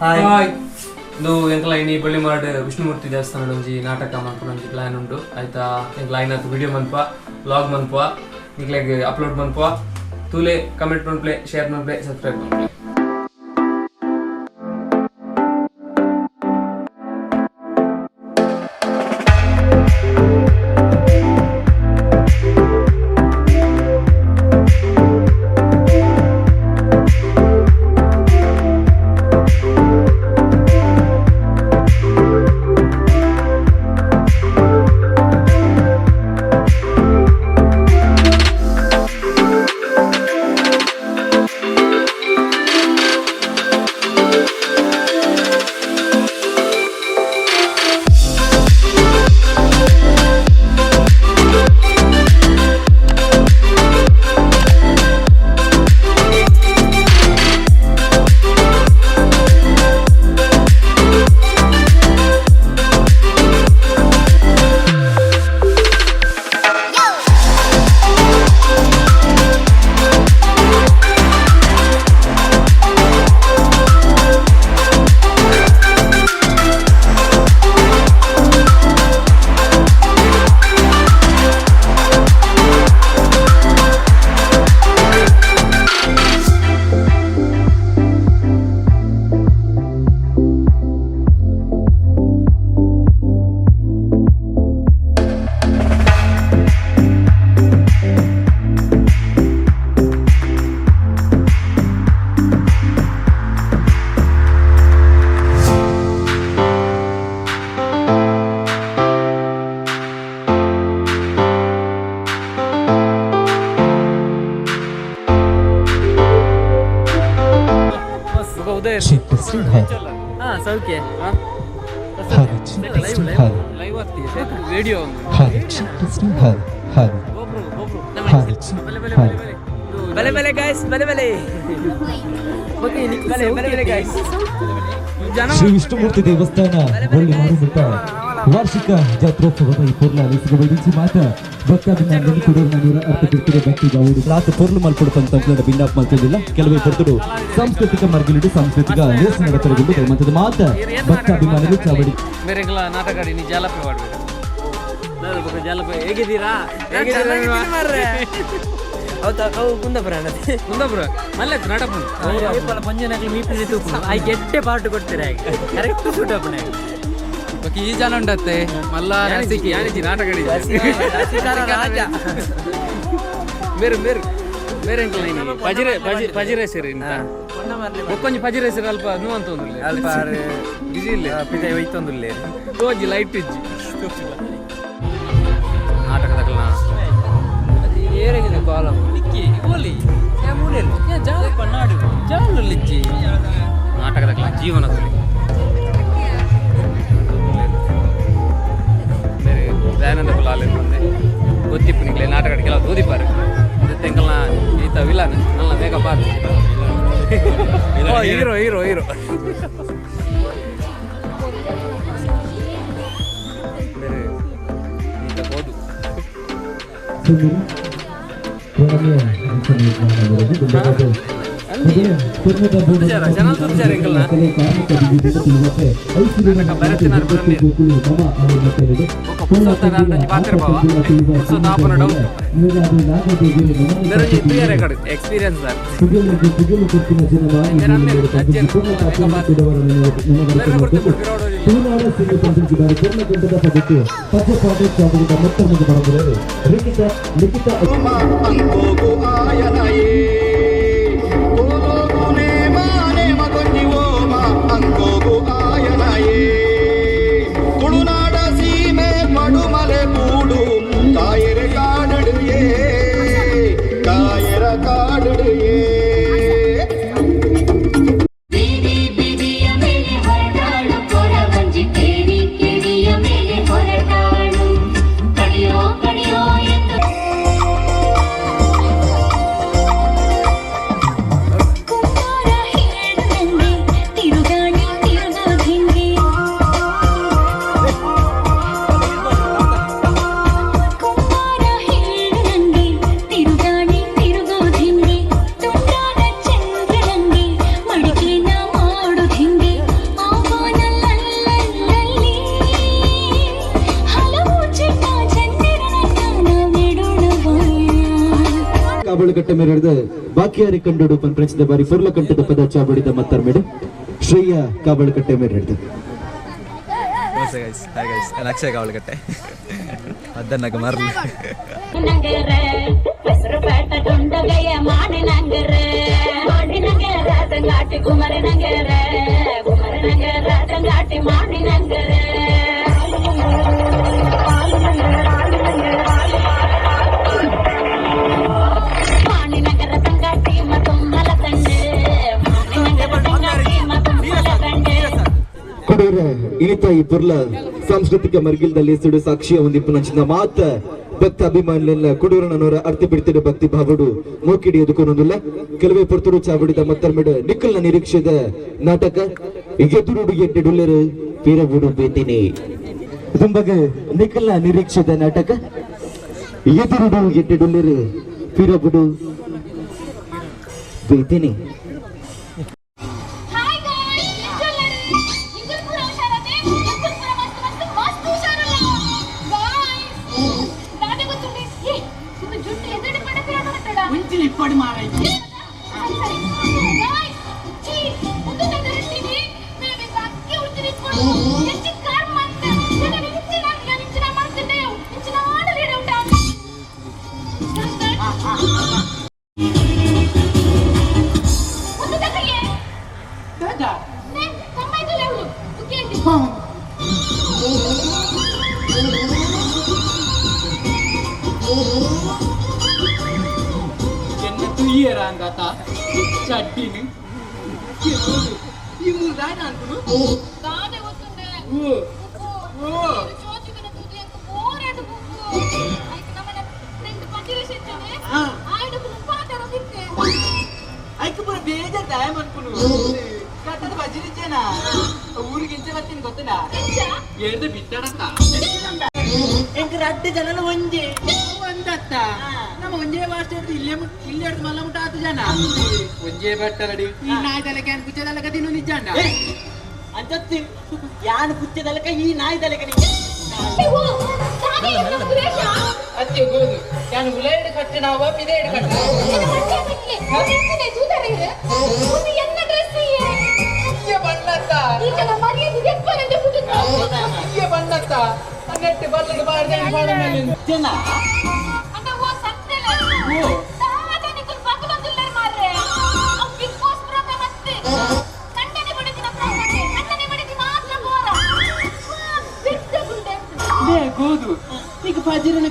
Hi ಇಂದು ಎಂಕಲ ಇನಿ ಬಳ್ಳಿಮಾಡ್ ವಿಷ್ಣುಮೂರ್ತಿ ದೇವಸ್ಥಾನದ ಒಂಜಿ ನಾಟಕ ಮನ್ಪುನ ಒಂಜಿ ಪ್ಲಾನ್ ಉಂಡು ಆಯ್ತಾ. ಎಂಕಲ ಐನಾತ್ ವಿಡಿಯೋ ಮನ್ಪ, ವ್ಲಾಗ್ ಮನ್ಪ, ನಿಕ್ಲೆಗ್ ಅಪ್ಲೋಡ್ ಮನ್ಪ. ತೂಲೆ, ಕಮೆಂಟ್ ಮನ್ಪ್ಲೆ, ಶೇರ್ ಮನ್ಪ್ಲೆ, ಸಬ್ಸ್ಕ್ರೈಬ್ ಮನ್ಪ್ಲೆ. ಶ್ರೀ ವಿಷ್ಣುಮೂರ್ತಿ ದೇವಸ್ಥಾನ ಬಳ್ಳಿಮಾರು ವಾರ್ಷಿಕ ಜಾತ್ರೋತ್ಸವದ ಈ ಪೊರ್ಲ ಅಲಿಸಿದ ಮಾತ ಭಕ್ತಾಭಿಮಾನಿಗಳು ಕುಡೂರಿನ ನೂರ ಅರ್ಥ ಬಿಡ್ತಿರೋ ಭಕ್ತಿ ಗಾವುದು ರಾತ್ ಪೊರ್ಲು ಮಲ್ಪೊಡು ಪಂತ ಬಿಂಡಾಪ್ ಮಲ್ತೊಂದಿಲ್ಲ. ಕೆಲವೇ ಪೊರ್ತುಡು ಸಾಂಸ್ಕೃತಿಕ ಮರ್ಗಿಲಿಡು ಸಾಂಸ್ಕೃತಿಕ ಲೇಸ್ ನಡತರಗೊಂಡು ಮಂತದ ಮಾತ ಭಕ್ತಾಭಿಮಾನಿಗಳು ಚಾವಡಿ ಮೇರೆಗಳ ನಾಟಕ ನೀ ಜಾಲಪೆ ಮಾಡಬೇಕು. ಜಾಲಪೆ ಹೇಗಿದ್ದೀರಾ? ಕುಂದಾಪುರ ಕುಂದಾಪುರ ಮಲ್ಲೆ ನಡಪು I ಗೆಟ್ಟೆ ಪಾರ್ಟ್ ಕೊಡ್ತೀರ ಕರೆಕ್ಟ್ ಸೂಟ್ ಅಪ್ಪಣೆ. ಈ ಜನ ಉಂಡತ್ತೆ ಮಲ್ಲ ರಸಿಕಿ ಯಾನಿಜಿ ನಾಟಕ ಮೇರು ಮೇರು ಮೇರೆ ಎಂಕಲ್ ಪಜಿರೆ ಪಜಿರೆ ಸರಿ ಇಂತ ಒಕ್ಕೊಂಜಿ ಪಜಿರೆ ಸರಿ ಅಲ್ಪ ನೂ ಅಂತ ಒಂದುಲ್ಲೆ ಅಲ್ಪ ಬಿಸಿ ಇಲ್ಲ ಪಿಜ ಒಯ್ತೊಂದುಲ್ಲೆ ತೋಜಿ ಲೈಟ್ ಇಜ್ಜಿ ನಾಟಕದಕಲ್ನ ಏರೆಗಿದೆ ಕಾಲಮ್ ನಿಕ್ಕಿ ಓಲಿ ಜಾಲುಲಿಜ್ಜಿ ನಾಟಕದಕಲ್ನ ಜೀವನ ತುಲಿ ಬೇರೆ ದಯಾನಂದ ಕುಲಾಲೆ ಬಂದೆ ಗೊತ್ತಿಪ್ಪು ನಿಕ್ಲೆ ನಾಟಕ ಕೆಲವು ತೂದಿಪ್ಪಾರು ತೆಂಕಲ್ನ ಈತ ವಿಲನ್ ನನ್ನ ಮೇಕಪ್ ಆದ ಹೀರೋ ಹೀರೋ ಹೀರೋ ಬೇರೆ ಈತ ಬೋದು. Experience sir. ತುಳುನಾಡ ಸೀಮೆ ಪಡುಮಲೆ ಕೂಡು ತಾಯರ ಕಾಡುಡಿಯೇ ತಾಯರ ಕಾಡುಡಿಯೇ. ಬೀದಿ ಬೀದಿಯ ಮೇಲೆ ಹೊರಟಾಳು, ಕೊರವಂಜಿ ಕೇರಿ ಕೇರಿಯ ಮೇಲೆ ಹೊರಟಾಳು, ಕಡಿಯೋ ಕಡಿಯೋ ಎಂದು. ಕಾವಳಕಟ್ಟೆ ಮೇಲೆ ಹಿಡಿದು ಬಾಕಿಯಾರಿ ಕಂಡೋಡು ಪಂಪ್ರಂಚಿದ ಬಾರಿ ಪೊರ್ಲ ಕಂಠದ ಪದ ಚಾವಡಿದ ಮತ್ತರ್ಮೇಡು ಶ್ರೇಯ ಕಾವಳಕಟ್ಟೆ ಮೇಲೆ ಹಿಡಿದು. ನಮಸ್ತೆ ಗೈಸ್, ಹಾಯ್ ಗೈಸ್, ನಾನು ಅಕ್ಷಯ್ ಕಾವಳಕಟ್ಟೆ. ಅದನ್ನ ಮರಲಿ ಕೊಡೂರ ಇನಿತ ಈ ಪುರ್ಲ ಸಾಂಸ್ಕೃತಿಕ ಮರ್ಗಿಲ್ದಲ್ಲಿ ಸುಡು ಸಾಕ್ಷಿಯ ಒಂದಿಪ್ಪು ಮಾತ ಭಕ್ತ ಅಭಿಮಾನಿಲೆಲ್ಲ ಕೊಡೂರನವರ ಅರ್ತಿ ಬಿಡ್ತಿಡ ಭಕ್ತಿ ಭಾವಡು ಮೋಕಿಡಿ ಎದುಕೊನೊಂದಿಲ್ಲ. ಕೆಲವೇ ಪೊರ್ತುಡು ಚಾವಡಿದ ಮತ್ತರ್ಮಿಡ ನಿಕ್ಕಲ್ನ ನಿರೀಕ್ಷೆದ ನಾಟಕ ಎದುರುಡು ಎಡ್ಡೆಡುಲ್ಲರು ಪೀರಬುಡು ಬೇತಿನಿ. ತುಂಬಗ ನಿಕ್ಕಲ್ನ ನಿರೀಕ್ಷೆದ ನಾಟಕ ಎದುರುಡು ಎಡ್ಡೆಡುಲ್ಲರು ಪೀರಬುಡು ಬೇತಿನಿ. ಯಾನು ಪುಚ್ಚದಲಕ ಈ ನಾಯಿ ತಲೆಕ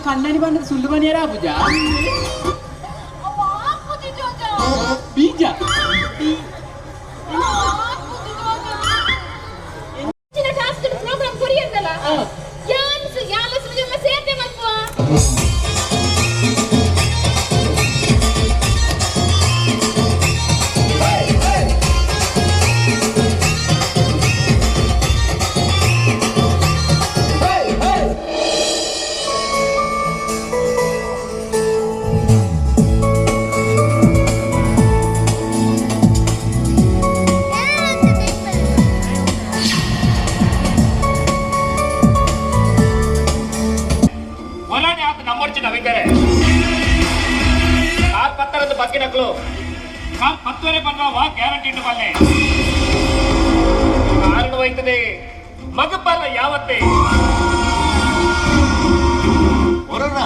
ಕಣ್ಣನಿ ಬಣ್ಣದ ಸುಳ್ಳು ಬನಿಯರ ಪೂಜಾ ಬೀಜ ಕಾರಣವಾಯ್ತದೆ ಮಗಪಲ್ಲ ಯಾವತ್ತೇ ಹೊರನ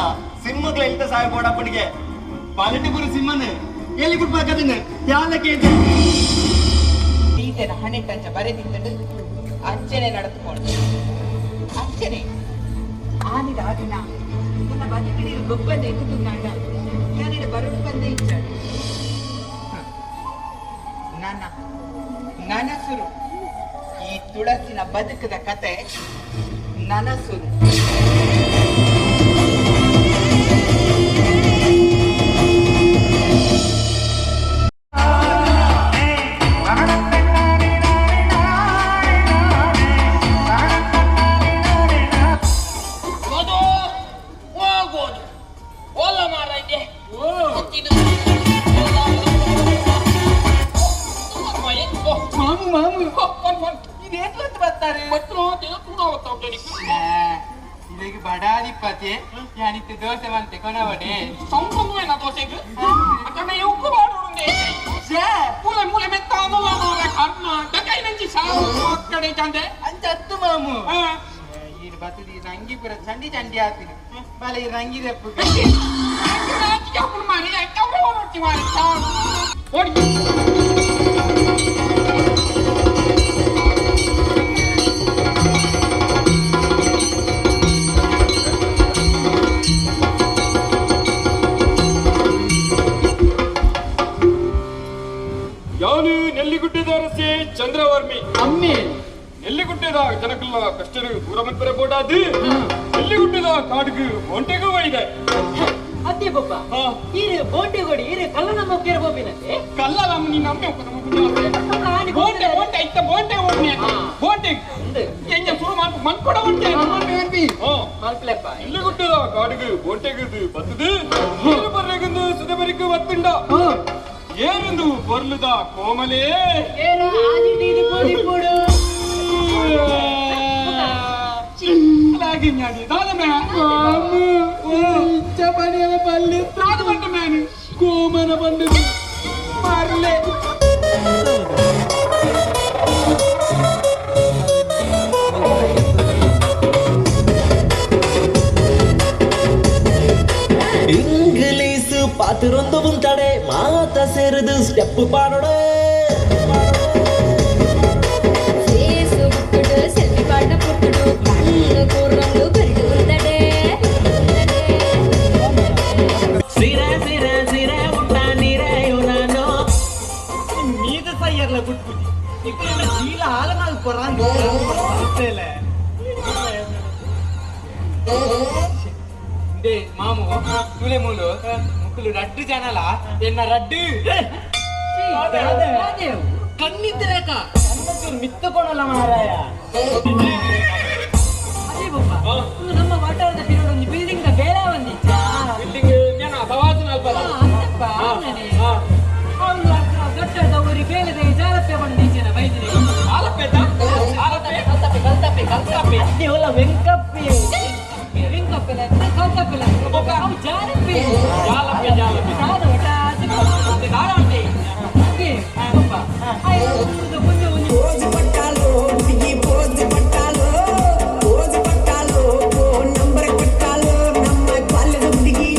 ಸಿಂಹಗಳ ಎಂತ ಸಾಯ ಬೋಡಪ್ಪನಿಗೆ ಪಾಲಿಟಿಪುರಿ ಸಿಂಹನ ಎಲ್ಲಿ ಬಿಡ್ಬೇಕಾದನ್ನ ಯಾಲಕ್ಕೆ ಈತನ ಹಣೆ ತಂಚ ಬರೆದಿದ್ದಡು ಅಂಚನೆ ನಡೆದುಕೊಂಡು ಅಂಚನೆ ಆನಿದ ಆದಿನ ನನ್ನ ಬದುಕಿನ ಗೊಬ್ಬಂದ ಎತ್ತು ನಾಡ ಯಾನಿಡ ಬರಡು ಬಂದೇ ಇಚ್ಚಾಡು ನನ್ನ ನನಸುರು ಈ ತುಳಸಿನ ಬದುಕದ ಕತೆ ನನಸುರು. ಇಲ್ಲಿಗೆ ಬಡಾದಿಪ್ಪತೆ ಯಾನಿತ್ತೆ ದೋಸೆ ಮಂತೆ ಕೊನವಡೆ ಸಂಪಂಗುವೇನ ದೋಸೆಗೆ ಅಕಡೆ ಉಕ್ಕು ಬಾಡುಂಡೆ ಮೂಲೆ ಮೂಲೆ ಮೆತ್ತಾನುಲ್ಲ ಮಾರ ಕರ್ಮ ಡಕೈ ನಂಚಿ ಸಾವು ಅಕ್ಕಡೆ ಚಂದೆ ಅಂಚತ್ತು ಮಾಮು ಈ ಬತ್ತದಿ ರಂಗಿ ಪುರ ಚಂಡಿ ಚಂಡಿ ಆತಿನ ಬಲೆ ಈ ರಂಗಿ ದೆಪ್ಪು ಮಾರಿ ಮಾರಿ ಓಡಿ ಯಾನು ನೆಲ್ಲಿಗುಡ್ಡದ ಅರಸೆ ಚಂದ್ರವರ್ಮಿ ಅಮ್ಮಿ ನೆಲ್ಲಿಗುಡ್ಡದ ಜನಕಲ್ಲ ಕಷ್ಟರು ದೂರ ಮನ್ಪರೆ ಬೋಡಾದು ನೆಲ್ಲಿಗುಡ್ಡದ ಕಾಡುಗು ಬೋಂಟೆಗೂ ಒಯ್ದೆ ಅತ್ತೆ ಬೊಬ್ಬ ಈರು ಬೋಂಟೆ ಕೊಡಿ ಈರು ಕಲ್ಲ ನಮ್ಮ ಬೋಬಿನಂತೆ ಕಲ್ಲ ನಮ್ಮ ನೀನು ನಮ್ಮೆ ಬೋಂಟೆ ಬೋಂಟೆ ಇತ್ತ ಬೋಂಟೆ ಓಡ್ನೆ ಬೋಂಟೆ ಎಂಜ ಸುರು ಮಾನ್ಪು ಮನ್ಕೊಡ ಒಂಟೆ ಮಲ್ಪ್ಲೆಪ್ಪ ನೆಲ್ಲಿಗುಡ್ಡದ ಕಾಡುಗು ಬೋಂಟೆಗುದು ಬತ್ತದು ನೀರು ಬರ್ರೆಗುಂದು ಸುದಬರಿಕು ಬತ್ತುಂಡ ಏನೆಂದು ಬರ್ಲುದ ಕೋಮಲೇ ಏನು ಆದಿ ಪೋಡಿ ಕೋಮನ ಬಂದು ಮಾರಲೆ ಇಂಗ್ಲೀಷ್ ಪಾತಿರೊಂದು ಮುಂತಡೆ ಮಾತ ಸೇರಿದು ಸ್ಟೆಪ್ ಪಾಡೋಣ ಸೆಲ್ಫಿ ಪಾಡ ಪುಟ್ಟುಡು ಕಣ್ಣು ಕೂರಂದು ಕರಡು ಉಂದಡೆ ಸಿರೆ ಸಿರೆ ಸಿರೆ ಉಟ್ಟ ನೀರೇ ನಾನು ಮೀದ ಸೈಯರ್ಲ ಗುಟ್ಪುಜಿ ఇక్కడ ಶೀಲ ಹಾಲನಾಗ್ ಕೊರಾನ್ ಮಾಮು ತುಲೆ ಮೂಲು ಮುಕ್ಕುಲು ರಡ್ಡು ಜನಲ ಎನ್ನ ರಡ್ಡು ಕಣ್ಣಿದ್ರೇಕ ಮಿತ್ತುಕೊಳಲ್ಲ ಮಾರಾಯ ಅದೇ ಬೊಬ್ಬ ನಮ್ಮ ವಾಟಾರದ ಪಿರಿಯಡ್ ಒಂದು ಬಿಲ್ಡಿಂಗ್ the ಬೇರೆ ಒಂದಿಚ್ಚ ಬಿಲ್ಡಿಂಗ್ ಸವಾಸನ ಅಲ್ಪ ಅಂತಪ್ಪ ಅವಳು ಅಕ್ಕ ದೊಡ್ಡದ ಊರಿ ಬೇಲೆದ ಜಾಲಪ್ಪೆ ಬಂದಿದ್ದೇನೆ ಬೈದಿನಿ ಆಲಪ್ಪೆ ಆಲಪ್ಪೆ ಕಲ್ತಪ್ಪೆ ಕಲ್ತಪ್ಪೆ ಕಲ್ತಪ್ಪೆ ಅದೇ ಒಲ್ಲ ವೆಂಕಪ್ಪೆ ವೆಂಕಪ್ಪೆ ಕಲ್ತಪ್ಪೆ ಅವು ಜಾಲಪ್ಪೆ ಜಾಲಪ್ಪೆ ಜಾಲಪ್ಪೆ ಸಾದ ಒಟ ದಾರಾಂಟಿ ಅದೇ ಬೊಬ್ಬ ಆಯ್ತು ಕೊಂಚ ಒಂದು ಪೋಜ್ ಪಟ್ಟಾಲೋ ಹುಡುಗಿ ಪೋಜ್ ಪಟ್ಟಾಲೋ ಪೋಜ್ ಪಟ್ಟಾಲೋ ಫೋನ್ ನಂಬರ್ ಕೊಟ್ಟಾಲೋ ನಮ್ಮ ಕಾಲೇಜ್ ಹುಡುಗಿ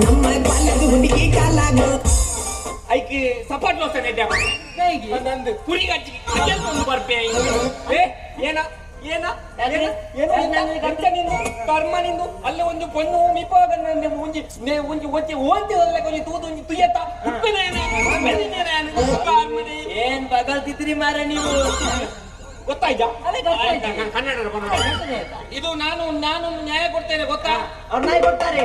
ನಮ್ಮ ಕಾಲೇಜ್ ಹುಡುಗಿ ಕಾಲಾಗ ಐಕ್ ಸಪಾಟ್ ಲೋಸನೆ ನಂದು ಕುರಿ ಗಚ್ಚಿ ಅಜಲ್ ಬರ್ಪೆ ಏ ಏನ ಏನ ಏನ ನಿಂದು ಕರ್ಮ ನಿಂದು ಅಲ್ಲೇ ಒಂದು ಪೊಣ್ಣು ಮಿಪಾಗ ಒಂಜಿ ಒಂಜಿ ಒಂಜಿ ಓಂತಿ ಅಲ್ಲ ಕೊಂಜಿ ತೂದು ಒಂಜಿ ತುಯ್ಯತ್ತ ಏನ್ ಬಗಲ್ತಿದ್ರಿ ಮಾರ ನೀವು ಗೊತ್ತಾಯ್ತಾ ಕನ್ನಡ ಇದು ನಾನು ನಾನು ನ್ಯಾಯ ಕೊಡ್ತೇನೆ ಗೊತ್ತಾ ಅವ್ರು ನಾಯಿ ಕೊಡ್ತಾರೆ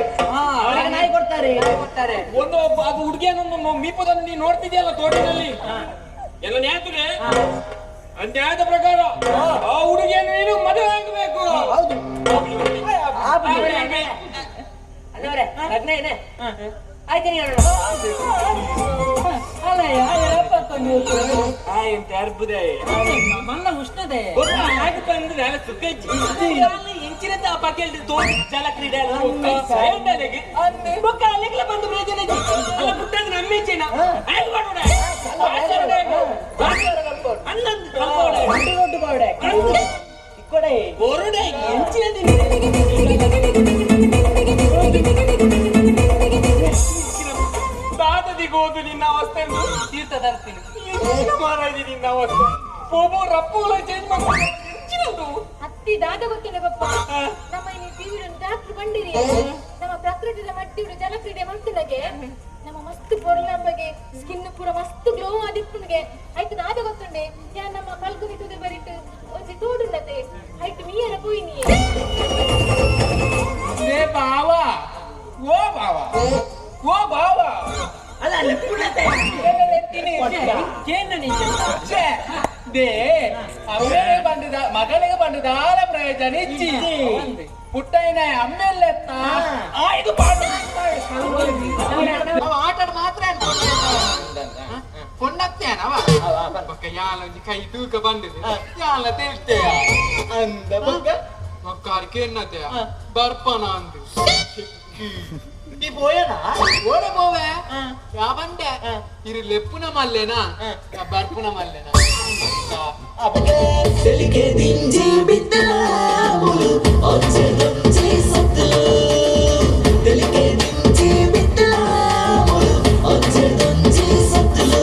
ನಾಯಿ ಕೊಡ್ತಾರೆ ಕೊಡ್ತಾರೆ ಒಂದು ಅದು ಹುಡುಗಿಯನ್ನೊಂದು ಮೀಪದನ್ನು ನೀನು ನೋಡ್ತಿದ್ಯಲ್ಲ ತೋಟದಲ್ಲಿ ಎಲ್ಲ ನ್ಯಾಯ ತುಲೆ ನ್ಯಾಯದ ಪ್ರಕಾರ ಆ ಹುಡುಗಿಯನ್ನು ನೀನು ಮದುವೆ ಆಗಬೇಕು ಹೌದು ಲಗ್ನ ಏನೇ ಆಯ್ತು ಮಲ್ಲ ಉಷ್ಣದೆ ಬಂದು ಪ್ರಯೋಜನ ಪುಟ್ಟಂದು ನಮ್ಮಿಂಚೇನ ದಾದದಿಗೋದು ನಿನ್ನ ಅವಸ್ಥೆ ತೀರ್ಥ ತರ್ತೀನಿ ಮಾರಾಯ್ದಿ ನಿನ್ನ ಅವಸ್ಥೆ ಪೋಬೋ ರಪ್ಪುಗಳ ಚೇಂಜ್ ಮಾಡ್ಕೊಂಡು ಅತ್ತಿ ದಾದ ಗೊತ್ತಿಲ್ಲ ಬಪ್ಪ ನಮ್ಮ ಇಲ್ಲಿ ಟಿವಿ ಡಾಕ್ಟರ್ ಬಂದಿರಿ ನಮ್ಮ ಪ್ರಕೃತಿದ ಮಟ್ಟಿಡು ಜಲಕ್ರೀಡೆ ಮಾಡ್ತಿನಗೆ ನಮ್ಮ ಮಸ್ತ್ ಪೊರ್ಲಂಬಗೆ ಸ್ಕಿನ್ ಪೂರ ಮಸ್ತ್ ಗ್ಲೋ ಆದಿಪ್ಪುನಿಗೆ ಆಯ್ತು ದಾದ ಗೊತ್ತುಂಡೆ ಯಾ ನಮ್ಮ ಪಲ್ಗುನಿ ತುದೆ ಬರಿಟ್ಟು ಒಂಜಿ ತೋಡುಂಡತೆ ಆಯ್ತು ಮೀಯರ ಪೋಯಿನಿ ಲೇ ಬಾವಾ ಓ ಬಾವಾ ಓ ಬಾವಾ ಅಲ್ಲ ಅಲ್ಲ ಪುಣತೆ they ಅಮ್ಮೆಗೆ ಬಂದಿದ ಮಗನಿಗೆ ಬಂದಿದಾಲ ಪ್ರಯೋಜನ ಇಚ್ಚಿ ಪುಟ್ಟಯ್ಯನ ಅಮ್ಮೆಲ್ಲೆತ್ತ ಆಯ್ದು ಪಾಡು ಆಟ ಮಾತ್ರ ಕೊಂಡತ್ತೇನವ ಬೊಕ್ಕ ಯಾಲ ಒಂಜಿ ಕೈ ತೂಕ ಬಂದಿದೆ ಯಾಲ ತಿಳ್ತೇಯ ಅಂದ ಬೊಕ್ಕ ಒಕ್ಕಾರಿಕೆ ಎನ್ನತೆ ಬರ್ಪನ ಅಂದು ನೀ ಪೋಯನಾ ಓಡ ಪೋವೆ ಯಾವಂಡೆ ಇರು ಲೆಪ್ಪುನ ಮಲ್ಲೇನಾ ಬರ್ಪುನ ಮಲ್ಲೇನಾ ತೆಲಿಗೆ ದಿಂಜಿ ಬಿತ್ತಲಾಮುಲು ಒಂಜೆದೊಂಜಿ ಸತ್ತಲು ತೆಲಿಗೆ ದಿಂಜಿ ಬಿತ್ತಲಾಮುಲು ಒಂಜೆದೊಂಜಿ ಸತ್ತಲು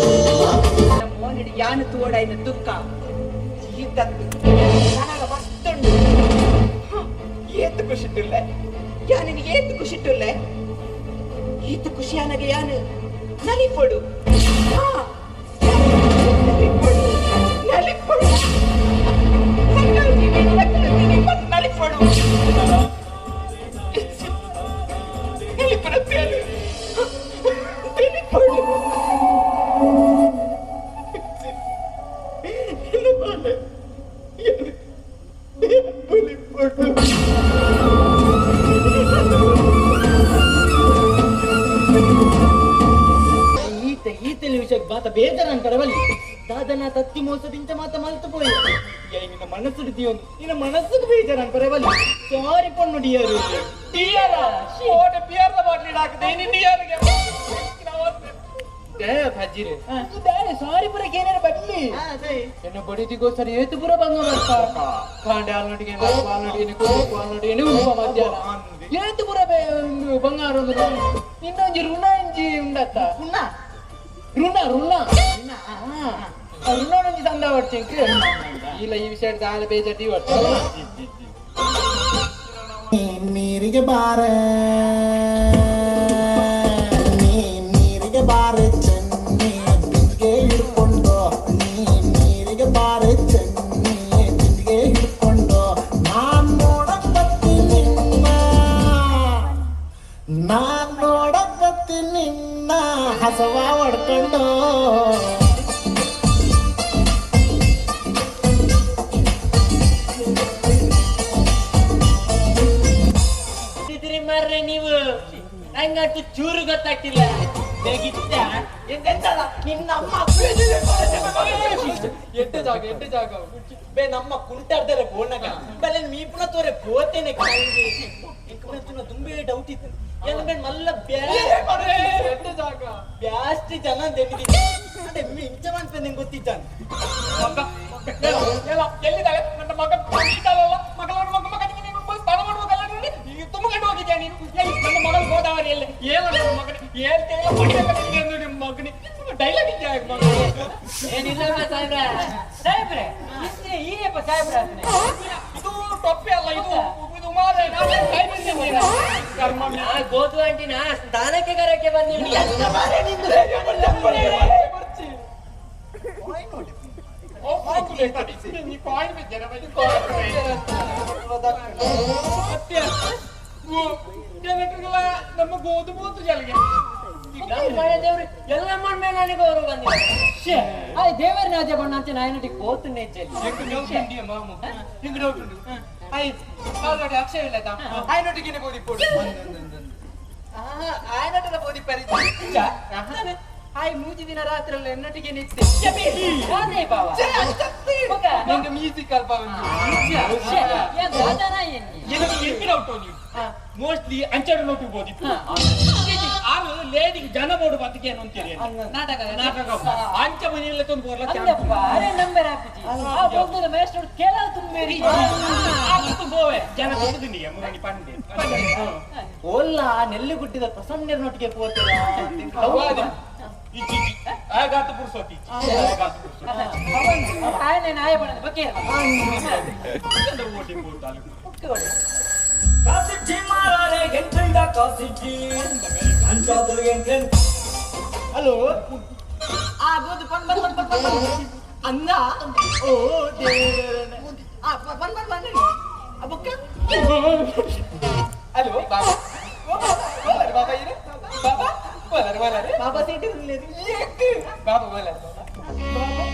ಮೋನಿಡ್ ಯಾನು ತೋಡೈನ ದುಃಖ ಈತತ್ತು ನನಗ ಮಸ್ತುಂಡು ಏತು ಖುಷಿಟ್ಟುಲ್ಲ ಯಾನಿಗೆ ಏತು ಖುಷಿಟ್ಟುಲ್ಲ ಈತ ಖುಷಿಯಾನಗೆ ಯಾನು ನಲಿಪೊಡು ನಲಿಪೊಡು ನಲಿಪೊಡು ನಲಿಪೊಡು ನಲಿಪೊಡು ನಲಿಪೊಡು ಈತ ಈತಲಿ ವಿಷಯಕ್ಕೆ ಬಾತ ಬೇಜಾರ ಪರವಲ್ಲಿ ದಾದನ ತತ್ತಿ ಮೋಸದಿಂಚ ಮಾತ ಮಲ್ತು ಪೋಯಿ ನಿನ್ನ ಮನಸ್ಸು ದಿಯೊಂದು ನಿನ್ನ ಮನಸ್ಸಿಗೆ ಬೇಜಾರ ಪರವಲ್ಲಿ ಸಾರಿ ಪೊಣ್ಣು ಡಿಯರು ಡಿಯರ ಓಟ ಬಿಯರ್ದ ಬಾಟ್ಲಿ ಹಾಕಿದೆ ಇನ್ನು ಡಿಯರ್ಗೆ ಭಜ್ಜಿರೆ ಸಾರಿ ಪುರಕ್ಕೆ ಏನಾರ ಬರ್ಲಿ ಎನ್ನ ಬಡಿದಿಗೋಸ್ಕರ ಏತು ಪುರ ಬಂಗ ಬರ್ತಾ ಕಾಂಡೆ ಆಲ್ನೊಟ್ಟಿಗೆ ಆಲ್ನೊಟ್ಟಿಗೆ ಆಲ್ನೊಟ್ಟಿಗೆ ಉಪ್ಪ ಮಧ್ಯಾಹ್ನ ಏತು ಪುರ ಬಂಗಾರ ಒಂದು ಇನ್ನೊಂಜಿ ಋಣ ಇಂಜಿ ಉಂಡತ್ತ ಋಣ ಋಣ ಋಣ ಋಣ ತಂದ ಬರ್ತೀನಿ ಇಲ್ಲ ಈ ವಿಷಯ ದಾಲ ಬೇಜಾಟಿ ಬರ್ತಾ ನೀರಿಗೆ ಬಾರೆ ನೀರಿಗೆ ಬಾರೆ ಚೆನ್ನಿ ಬಿಂದಿಗೆ ಹಿಡ್ಕೊಂಡು ನೀರಿಗೆ ಬಾರೆ ಚೆನ್ನಿ ಬಿಂದಿಗೆ ಹಿಡ್ಕೊಂಡು ನಾನ್ ನೋಡಕ್ ಬರ್ತೀನಿ ನಿನ್ನ ನಾನ್ ನೋಡಕ್ ಬರ್ತೀನಿ ನಿನ್ನ ಹಸವ ಹೊಡ್ಕೊಂಡು ಮಾರ್ರೆ ನೀವು ನಂಗಂತೂ ಚೂರು ಗೊತ್ತಾಗ್ತಿಲ್ಲ ಬೇಗಿತ್ತ ಎಂತೆಂತಲ್ಲ ನಿನ್ನ ಅಮ್ಮ ಎಟ್ಟು ಜಾಗ ಎಟ್ಟು ಜಾಗ ಬೇ ನಮ್ಮ ಕುಂಟಾಡ್ತಾರೆ ಫೋನಾಗ ಬಲೆ ಮೀಪುನ ತೋರೆ ಪೋತೇನೆ ಇಂಕ ತುಂಬೇ ಡೌಟ್ ಇತ್ತು ಎಲ್ಲ ಮಲ್ಲ ಎಟ್ಟು ಜಾಗ ಬ್ಯಾಸ್ತಿ ಜನ ದೆನ್ನಿದ್ದೆ ಅದೇ ಇಂಚ ಮನ್ಪೆ ನಿಂಗೆ ಗೊತ್ತಿದ್ದಾನೆ ಎಲ್ಲಿದ್ದಾಳೆ ನನ್ನ ಮಗ ಮಗಳ ಮಗ ಮಗನಿಗೆ ನೀನು ಸ್ನಾನ ಮಾಡುವಾಗಲ್ಲ ನೀನು ತುಂಬಿಕೊಂಡು ಹೋಗಿದ್ಯಾ ನೀನು ಎಲ್ಲಿ ನನ್ನ ಮಗಳು ಗೋದಾವರಿ ಎಲ್ಲಿ ಏನು ನನ್ನ ಮಗನಿಗೆ ಹೇಳ್ತೇವೆ ನಿಮ್ಮ ಮಗನಿಗೆ ಡೈಲಾಗ್ ಇದೆಯಾ ಮಗ ಏನಿಲ್ಲ ಸಾಹೇಬ್ರೆ ಸಾಹೇಬ್ರೆ ಇಸ್ತ್ರಿ ಈರೇಪ ಸಾಹೇಬ್ರ ಇದು ಟೊಪ್ಪಿ ಅಲ್ಲ ಇದು ಇದು ಮಾರೆ ಕರ್ಮ ಗೋದು ಆಂಟಿನ ಸ್ಥಾನಕ್ಕೆ ಕರಕ್ಕೆ ಬಂದಿಲ್ಲ ನಮ್ಮ ಗೋದು ಬೋತು ಜಲ್ಗೆ ದೇವ್ರು ಎಲ್ಲ ಮೇಲೆ ನನಗೆ ಅವರು ಬಂದಿಲ್ಲ ದೇವರ ನಾಜ ಬಣ್ಣ ಅಂತ ನಾಯನಟಿಗೆ ಹೋತುನ್ನೇ ಅಕ್ಷಯ ಇಲ್ಲ ಆಯ್ನೊಟ್ಟಿಗೆ ಬೋದಿ ಆಯ್ನೊಟ್ಟದ ಬೋದಿ ಪರಿ ಆಯ್ ಮೂಜಿ ದಿನ ರಾತ್ರಿ ಎಲ್ಲ ಎನ್ನೊಟ್ಟಿಗೆ ನಿತ್ತೆ ನಿಂಗೆ ಮ್ಯೂಸಿಕ್ ಅಲ್ಪ ಮೋಸ್ಟ್ಲಿ ಅಂಚಾಡು ನೋಟು ಬೋದಿತ್ತು ಆರು ಲೇಡಿಗೆ ಜನ ಬೋರ್ಡ್ ಬದುಕೆ ಏನು ಅಂತೀರಿ ನಾಟಕ ನಾಟಕ ಅಂಚ ಮನೆಯಲ್ಲ ತಂದು ಬೋರ್ಲ ಅರೆ ನಂಬರ್ ಹಾಕಿಜಿ ಆ ಹೋಗ್ತದೆ ಮೇಸ್ಟ್ರು ಕೆಲವು ತುಂಬೇರಿ ಗೋವೆ ಜನ ತಂದಿದ್ದೀನಿ ಮುರಂಗಿ ಪಂಡೆ ಓಲ್ಲ ನೆಲ್ಲಿಗುಡ್ಡಿದ ಪ್ರಸನ್ನರನೊಟ್ಟಿಗೆ ಪೋತಿರ ಆಗಾತ ಪುರ್ಸೋತಿ ಆಗಾತ ಪುರ್ಸೋತಿ ಆಯನೆ ನಾಯ ಬಣ್ಣದ ಬಗ್ಗೆ ಕಾಸಿಜ್ಜಿ ಮಾರಾರೆ ಎಂಟ್ರಿಲ್ದ ಕಾಸಿಜ್ಜಿ ಅಂಚಾದಲು ಎಂಟ್ರಿಲ್ ಹಲೋ ಆ ಗೋದು ಪನ್ ಬನ್ ಬನ್ ಬನ್ ಬನ್ ಅನ್ನ ಓ ದೇವರೇ ಆ ಬನ್ ಬನ್ ಬನ್ ಅಬಕ್ಕ ಹಲೋ ಬಾಬಾ ಬೋಲಾರೆ ಬಾಬಾ ಇರೆ ಬಾಬಾ ಬೋಲಾರೆ ಬೋಲಾರೆ ಬಾಬಾ ಸೀಟ್ ಇರలేదు ಬಾಬಾ ಬೋಲಾರೆ ಬಾಬಾ ಬಾಬಾ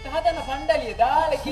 ತಾತನ ಬಂಡಲಿ ದಾಳಕ್ಕೆ